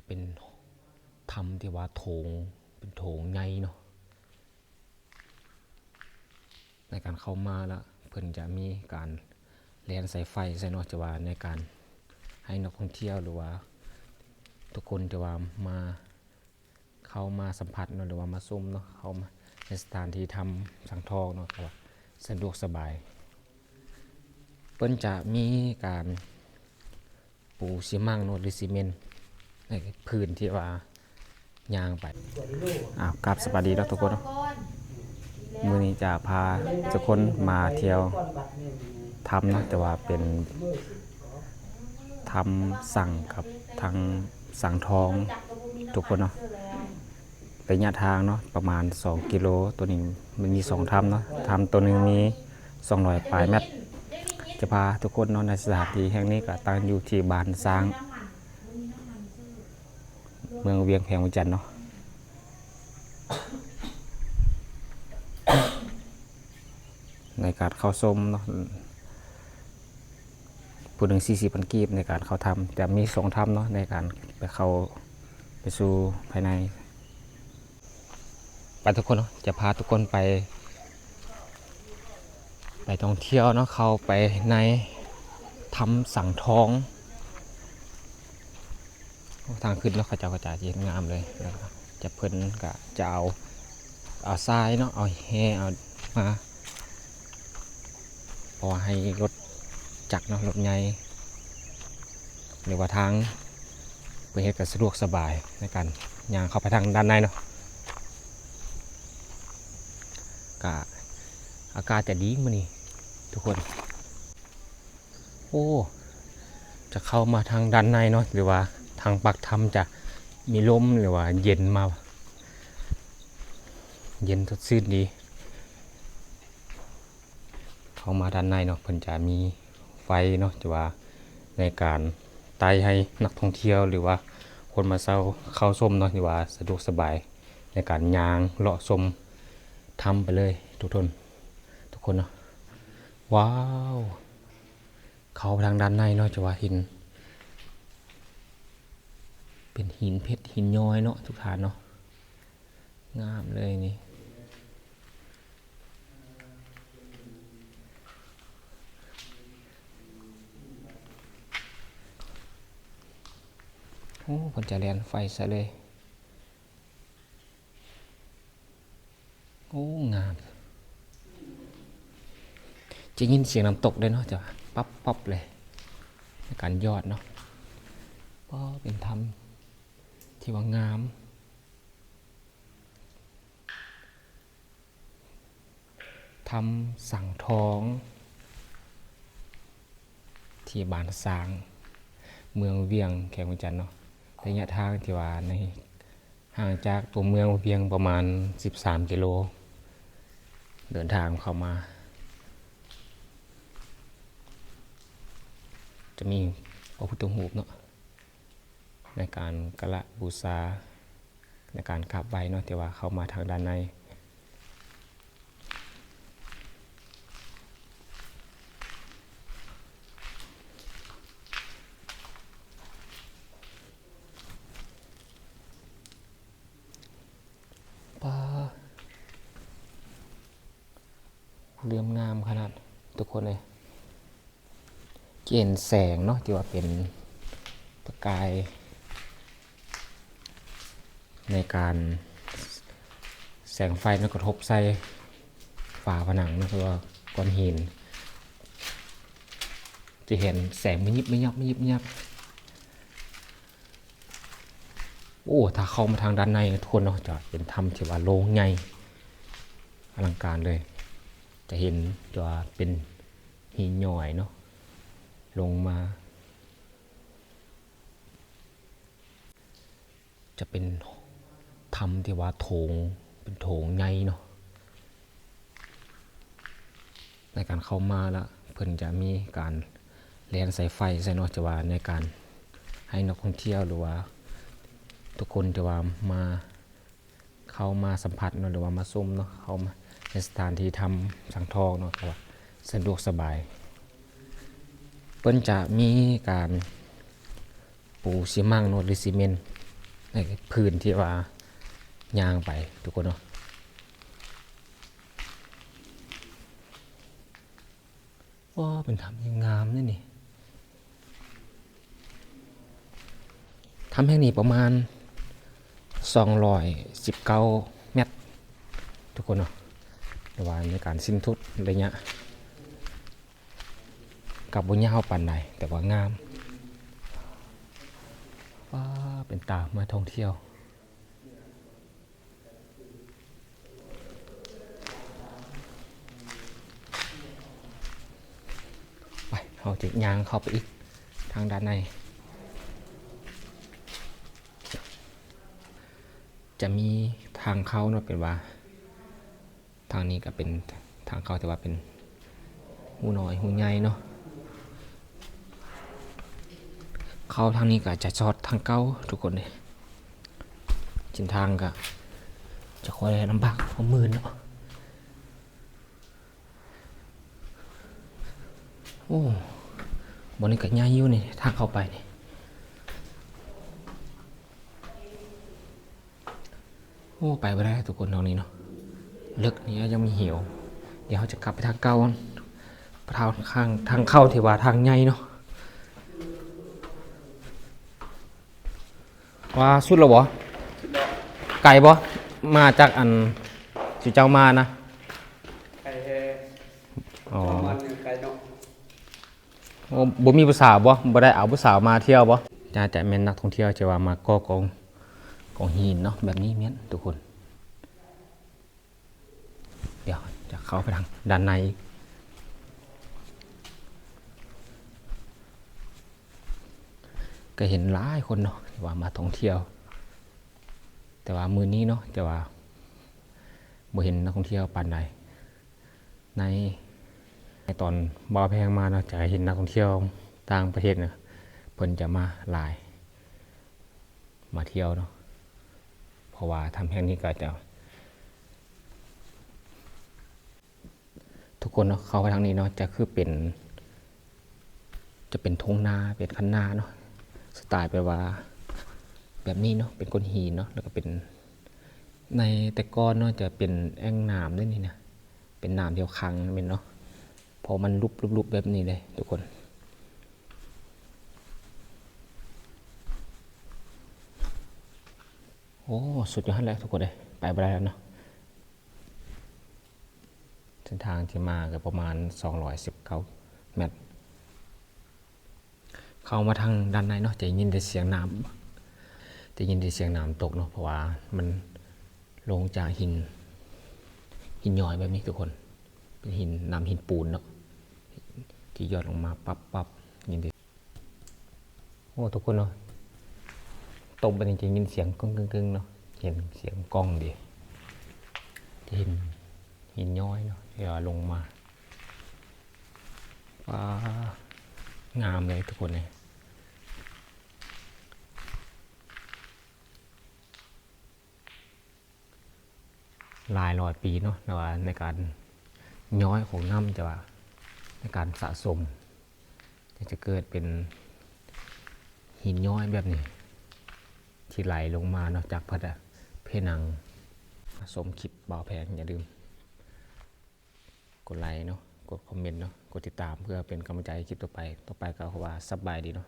ເປັນຖ້ຳທີ່ວ່າໂຖງ ເປັນໂຖງໃຫຍ່ເນາະ. ໃນການເຂົ້າມາລະ ເພິ່ນຈະມີການແລ່ນສາຍໄຟໃສ່ເນາະ ຈະວ່າໃນການໃຫ້ນັກທ່ອງທ່ຽວ ຫຼືວ່າທຸກຄົນທີ່ວ່າມາ ເຂົ້າມາສຳຜັດເນາະ ຫຼືວ່າມາຊົມເນາະ ເຂົ້າມາໃນສະຖານທີ່ຖ້ຳສັງທອງເນາະ ກໍສະດວກສະບາຍ. ເພິ່ນຈະມີການປູຊີມັງເນາະ ຫຼືຊີເມັນໃນພື້ນທີ່ວ່າຍ່າງໄປ. ອ້າວ ກາບສະບາຍດີເນາະທຸກຄົນເນາະ. ມື້ນີ້ຈະພາທຸກຄົນມາທ່ຽວຖ້ຳເນາະ ແຕ່ວ່າເປັນຖ້ຳສັງກັບທັງສັງທອງທຸກຄົນເນາະ. ໄລຍະທາງເນາະ ປະມານສອງກິໂລ. ໂຕນີ້ມັນມີສອງຖ້ຳເນາະ ຖ້ຳໂຕໜຶ່ງມີສອງຮ້ອຍປາຍແມັດ. ຈະພາທຸກຄົນເນາະ ໃນສະຖານທີ່ແຫ່ງນີ້ກໍຕັ້ງຢູ່ທີ່ບ້ານຊ້າງ ເມືອງວຽງ ແຂວງວຽງຈັນເນາະ. ໃນການເຂົ້າຊົມເນາະ ຜູ້ໜຶ່ງສີ່ສິບພັນກີບໃນການເຂົ້າຖ້ຳ ແຕ່ມີສອງຖ້ຳເນາະ ໃນການໄປເຂົ້າໄປສູ່ພາຍໃນ. ໄປທຸກຄົນເນາະ ຈະພາທຸກຄົນໄປ ໄປທ່ອງທ່ຽວເນາະ ເຂົ້າໄປໃນຖ້ຳສັງທອງ. ໂອ້ ທາງຂຶ້ນເນາະ ເຂົາເຈົ້າກໍຈະເຮັດງາມເລີຍ ແລ້ວກໍຈະ ເພິ່ນກໍຈະເອົາ ເອົາຊາຍເນາະ ເອົາແຮ່ເອົາມາ ເພາະວ່າໃຫ້ລົດຈັກເນາະ ລົດໃຫຍ່ ຫຼືວ່າທາງເພິ່ນເຮັດກໍສະດວກສະບາຍໃນການຍ່າງເຂົ້າໄປທາງດ້ານໃນເນາະ. ກະອາກາດຈະດີມື້ນີ້ທຸກຄົນ. ໂອ້ ຈະເຂົ້າມາທາງດ້ານໃນເນາະ ຫຼືວ່າທາງປາກຖ້ຳຈະມີລົມ ຫຼືວ່າເຢັນມາ ເຢັນສົດຊື່ນດີ. ເຂົ້າມາດ້ານໃນເນາະ ເພິ່ນຈະມີໄຟເນາະ ທີ່ວ່າໃນການໄຕ້ໃຫ້ນັກທ່ອງທ່ຽວ ຫຼືວ່າຄົນມາເຊົ່າເຂົ້າຊົມເນາະ ທີ່ວ່າສະດວກສະບາຍໃນການຍ່າງເລາະຊົມຖ້ຳໄປເລີຍທຸກຄົນ ທຸກຄົນເນາະ. ວ້າວ ເຂົ້າທາງດ້ານໃນເນາະ ຈະວ່າເຫັນເປັນຫີນເພັດຫີນຍ້ອຍເນາະ ທຸກທ່ານເນາະ. ງາມເລີຍນີ້. ໂອ້ ເພິ່ນຈະແລ່ນໄຟໃສ່ເລີຍ. ໂອ້ ງາມ. ຈະຍິນສຽງນ້ຳຕົກເດ້ເນາະ ຈະປັບໆເລີຍ ໃນການຢອດເນາະ. ປ້າ ເປັນຖ້ຳທີ່ວ່າງາມ. ຖ້ຳສັງທອງ ທີ່ບ້ານຊ້າງ ເມືອງວຽງ ແຂວງວຽງຈັນເນາະ. ໄລຍະທາງທີ່ວ່າໃນ ຫ່າງຈາກຕົວເມືອງວຽງປະມານສິບສາມກິໂລ ເດີນທາງເຂົ້າມາ ຈະມີພະພຸດທະຮູບເນາະ ໃນການກະລະບູຊາ ໃນການກາບໄຫວ້ເນາະ ແຕ່ວ່າເຂົ້າມາທາງດ້ານໃນ. ປ້າ ເຫຼື້ອມງາມຂະໜາດທຸກຄົນເອີຍ. ຈະເຫັນແສງເນາະ ທີ່ວ່າເປັນປະກາຍ ໃນການແສງໄຟເນາະ ກະທົບໃສ່ຝາຜະໜັງເນາະ ຫຼືວ່າກ້ອນຫີນ ຈະເຫັນແສງມະຍິບມະຍັບ ມະຍິບມະຍັບ. ໂອ້ ຖ້າເຂົ້າມາທາງດ້ານໃນທຸກຄົນເນາະ ຈະເປັນຖ້ຳທີ່ວ່າໂລ່ງໃຫຍ່ອະລັງການເລີຍ. ຈະເຫັນຈະວ່າເປັນຫີນຍ້ອຍເນາະ ລົງມາ. ຈະເປັນຖ້ຳທີ່ວ່າໂຖງ ເປັນໂຖງໃຫຍ່ເນາະ. ໃນການເຂົ້າມາລະ ເພິ່ນຈະມີການແລ່ນສາຍໄຟໃສ່ເນາະ ຈະວ່າໃນການໃຫ້ນັກທ່ອງທ່ຽວ ຫຼືວ່າທຸກຄົນທີ່ວ່າມາ ເຂົ້າມາສຳຜັດເນາະ ຫຼືວ່າມາຊົມເນາະ ເຂົ້າມາໃນສະຖານທີ່ຖ້ຳສັງທອງເນາະ ກໍສະດວກສະບາຍ. ເພິ່ນຈະມີການປູຊີມັງເນາະ ຫຼືຊີເມັນ ໃນພື້ນທີ່ວ່າຍ່າງໄປທຸກຄົນເນາະ. ວ້າ ເປັນຖ້ຳທີ່ງາມເດ້ນີ້. ຖ້ຳແຫ່ງນີ້ປະມານສອງຮ້ອຍສິບເກົ້າແມັດທຸກຄົນເນາະ, ແຕ່ວ່າໃນການສິ້ນສຸດໄລຍະກໍບໍ່ຍາວປານໃດ ແຕ່ວ່າງາມ. ວ້າ ເປັນຕາມາທ່ອງທ່ຽວ. ໄປ ເຮົາຈະຍ່າງເຂົ້າໄປອີກທາງດ້ານໃນ ຈະມີທາງເຂົ້າເນາະ, ເປັນວ່າທາງນີ້ກໍເປັນທາງເຂົ້າ ແຕ່ວ່າເປັນ ຮູນ້ອຍຮູໃຫຍ່ເນາະ. ເຂົ້າທາງນີ້ກໍຈະຊອດທາງເກົ່າທຸກຄົນເດ້. ເສັ້ນທາງກໍຈະຄ່ອຍລຳບາກ ເພາະມື່ນເນາະ. ໂອ້ ບ່ອນນີ້ກໍໃຫຍ່ຢູ່ນີ້ ທາງເຂົ້າໄປນີ້. ໂອ້ ໄປບໍ່ໄດ້ທຸກຄົນ ທາງນີ້ເນາະ ເລິກນີ້ ຍັງມີເຫວ. ດຽວເຮົາຈະກັບໄປທາງເກົ່າ ທາງຂ້າງ ທາງເຂົ້າທີ່ວ່າທາງໃຫຍ່ເນາະ. ວ່າສຸດແລ້ວບໍ່? ສຸດແລ້ວ. ໄກບໍ່? ມາຈາກອັນ ສຸເຈົ້າມານະ? ໄກແທ້. ອໍ ເຈົ້າມາໄກເນາະ. ໂອ້ ບໍ່ມີຜູ້ສາວບໍ່? ບໍ່ໄດ້ເອົາຜູ້ສາວມາທ່ຽວບໍ່? ໜ້າຈະແມ່ນນັກທ່ອງທ່ຽວທີ່ວ່າມາກໍ່ກອງ ກອງຫີນເນາະ ແບບນີ້ແມ່ນທຸກຄົນ. ດຽວຈະເຂົ້າໄປທາງດ້ານໃນອີກ. ກໍເຫັນຫຼາຍຄົນເນາະ ທີ່ວ່າມາທ່ອງທ່ຽວ, ແຕ່ວ່າມື້ນີ້ເນາະ ແຕ່ວ່າບໍ່ເຫັນນັກທ່ອງທ່ຽວປານໃດ. ໃນ ໃນຕອນບ່າວແພງມາເນາະ ຈະເຫັນນັກທ່ອງທ່ຽວຕ່າງປະເທດນະ ເພິ່ນຈະມາຫຼາຍ ມາທ່ຽວເນາະ, ເພາະວ່າຖ້ຳແຫ່ງນີ້ກໍຈະ ທຸກຄົນເນາະ ເຂົ້າໄປທາງນີ້ເນາະ ຈະຄືເປັນ ຈະເປັນທົ່ງນາ ເປັນຄັນນາເນາະ, ສະໄຕລ໌ແບບວ່າແບບນີ້ເນາະ ເປັນໂຂດຫີນເນາະ ແລ້ວກໍເປັນ ໃນແຕ່ກ່ອນເນາະ ຈະເປັນແອ່ງນ້ຳເດ້ນີ້ນະ ເປັນນ້ຳທີ່ເຂົາຂັງແມ່ນເນາະ ເພາະມັນຫຼຸບໆໆແບບນີ້ເດ້ທຸກຄົນ. ໂອ້ ສຸດຢູ່ຫັ້ນແຫຼະທຸກຄົນເອີຍ ໄປບໍ່ໄດ້ແລ້ວເນາະ. ເສັ້ນທາງທີ່ມາກໍປະມານສອງຮ້ອຍສິບເກົ້າແມັດ. ເຂົ້າມາທາງດ້ານໃນເນາະ ຈະໄດ້ຍິນແຕ່ສຽງນ້ຳ ຈະໄດ້ຍິນແຕ່ສຽງນ້ຳຕົກເນາະ ເພາະວ່າມັນລົງຈາກຫີນ ຫີນຍ້ອຍແບບນີ້ທຸກຄົນ ເປັນຫີນ ນ້ຳຫີນປູນເນາະ ທີ່ຍ້ອຍລົງມາປັບໆ ຍິນແຕ່ ໂອ້ ທຸກຄົນເນາະ ຕົບແບບນີ້ຈະຍິນສຽງກຶ້ງໆໆເນາະ ເຫັນສຽງກ້ອງເດ້ ຈະເຫັນຫີນຍ້ອຍເນາະ ທີ່ວ່າລົງມາ. ວ້າ ງາມເລີຍທຸກຄົນເອີຍ ຫຼາຍຮ້ອຍປີເນາະ ແຕ່ວ່າໃນການຍ້ອຍຂອງນ້ຳ ແຕ່ວ່າໃນການສະສົມ ຈະເກີດເປັນຫີນຍ້ອຍແບບນີ້ ທີ່ໄຫຼລົງມາເນາະ ຈາກພະ ຜະໜັງ. ຊົມຄລິບບ່າວແພງ ຢ່າລືມກົດໄລເນາະ ກົດຄອມເມັນເນາະ ກົດຕິດຕາມ ເພື່ອເປັນກຳລັງໃຈໃຫ້ຄລິບຕໍ່ໄປ. ຕໍ່ໄປກໍຂໍວ່າສະບາຍດີເນາະ.